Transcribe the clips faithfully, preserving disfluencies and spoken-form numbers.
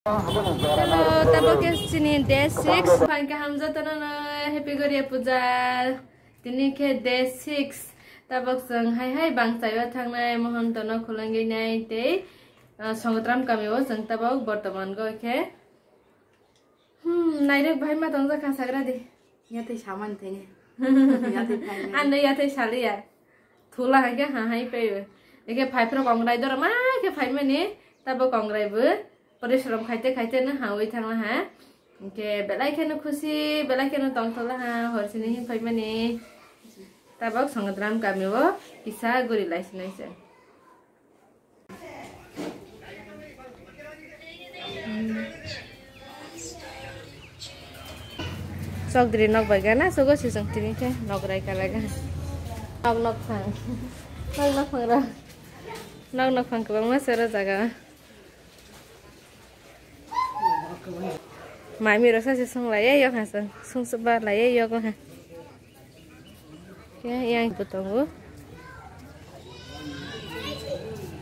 Hello, tabok khe chini day six. Phan kaham jotono no happy Goriya puja. Tini khe day six. Tabok chwng hai hai bangchai o thangnai, Mohonto no khulangwi nai tei, ah, Songotram kami o chwng tabok bortoman go khe. Hmm, nairok bahai ma tongjak kha sagra di. Yathai samani thani. Yathai phaimani. Ano yathai saliya. Thula hai khe ha hai paibo. Eke phai phro kongrai doro ma khe phaimani. Tabo kongrai bo. Porishrom khaite khaite no hawi thangla ha. Hwnkhe belai kheno khusi, belai kheno tongthokla ha. Horsini hin phaimani. Tabok Songotram kami o kisa guri lai sinai se. Chokdri nok bai gana sogo sisong tini khe nok rai kalaga. Nok nok phang. Nok nok phang ra. Nok nok phang kwbangma sero jaga. Mami rok sachi song lai yok ha song. Song suba lai yok ha. Khe yang bo tongo.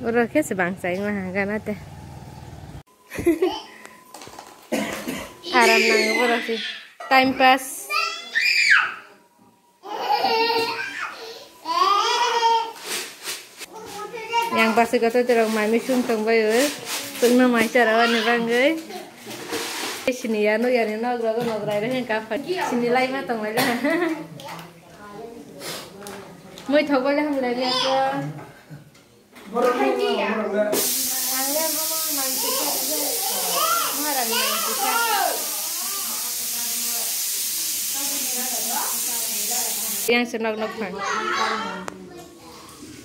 Oro khe se bangchai ma ha gana te. Aram nango borok se. Time pass. Yang basi goto terok mami sung tong bai o. Tungno mai chara ani bangwi. Sini ya nuk yani nok rogo nok rai reng ka pha. Sini lai ma tong lai. Mui thok bole ham lai liya ko. Ang le mama mangkisa, maharani mangkisa. Yang se nok nok phang.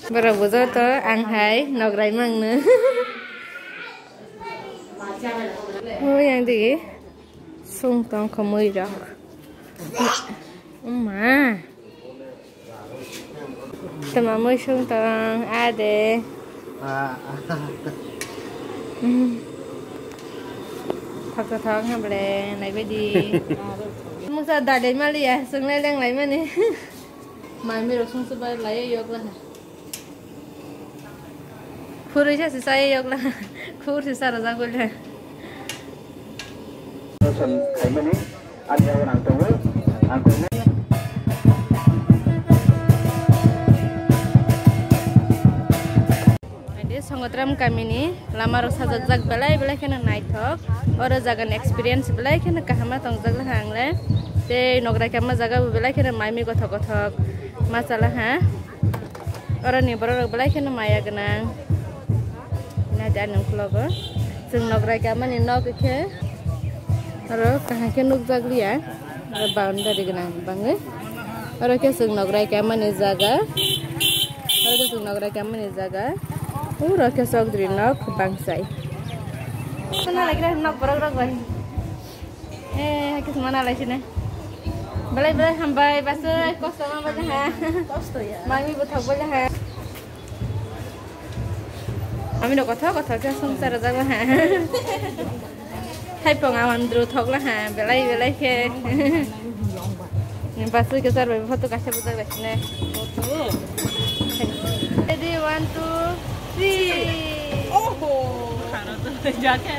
Borok bo joto ang hai nok rai mangno. O yang digi sung tong kho mui rok. Uma. Tama mui sung tong ade. Ah. Hmm. Thok thok ha ble nai bedi. Mungsa dalai maliya sung lai leng lai mani. Mai mi rok sung subai lai yok la. Phurui sa se chaya yok la. Khur se sa rajak bai le. Son khaimani ani yago nang tongo. Ang khaimani. Ade Songotram kamini lama rok sajak jak belai belai kheno naithok. Oro jaga ni experience belai kheno kaham ma tongjak la ang le. Tei nograi kama jaga bo belai kheno mai mi gothok gothok ma chala ha. Oro ni borok rok belai kheno maya gwnang. Nai da nung khlogo. Chwng nograi kamani nok khe oro kaham khe nukjak liya. Oro boundary gwnang bangwi. Oro khe chwng nograi kamani jaga. Oro khe chwng nograi kamani jaga. Oro khe chokdri nok bangchai. Khna lai gra nok borok rok bai. Eh, hai khe thwngma nalai sini. Belai belai hambai, basai kosto ma bale ha. Kosto ya. Mami bo thok bale ha. Mami no kothok kothok khe songchar rajak ha. Hai pong awan dru thok la ha, belai belai khe. Ni basai khe char bai photo kaisa bujak lai sini. Ready, one, two, three. Oho. Jake.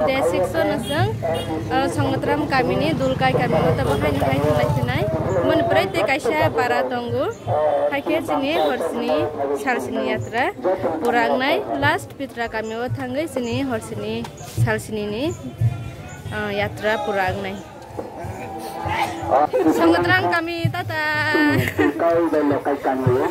Day six o no chwng, ah, Songotram kamini Dulkai kami o tabok haino hai thwnglaiphinai. Moni pore tei kaisa para tongo. Hai khe chini horsini salsini yatra pura wngnai. Last Pitra kami o thangwi chini horsini salsini ni, ah, yatra pura wngnai. Songotram kami, tata. Kai bai lokai kami o.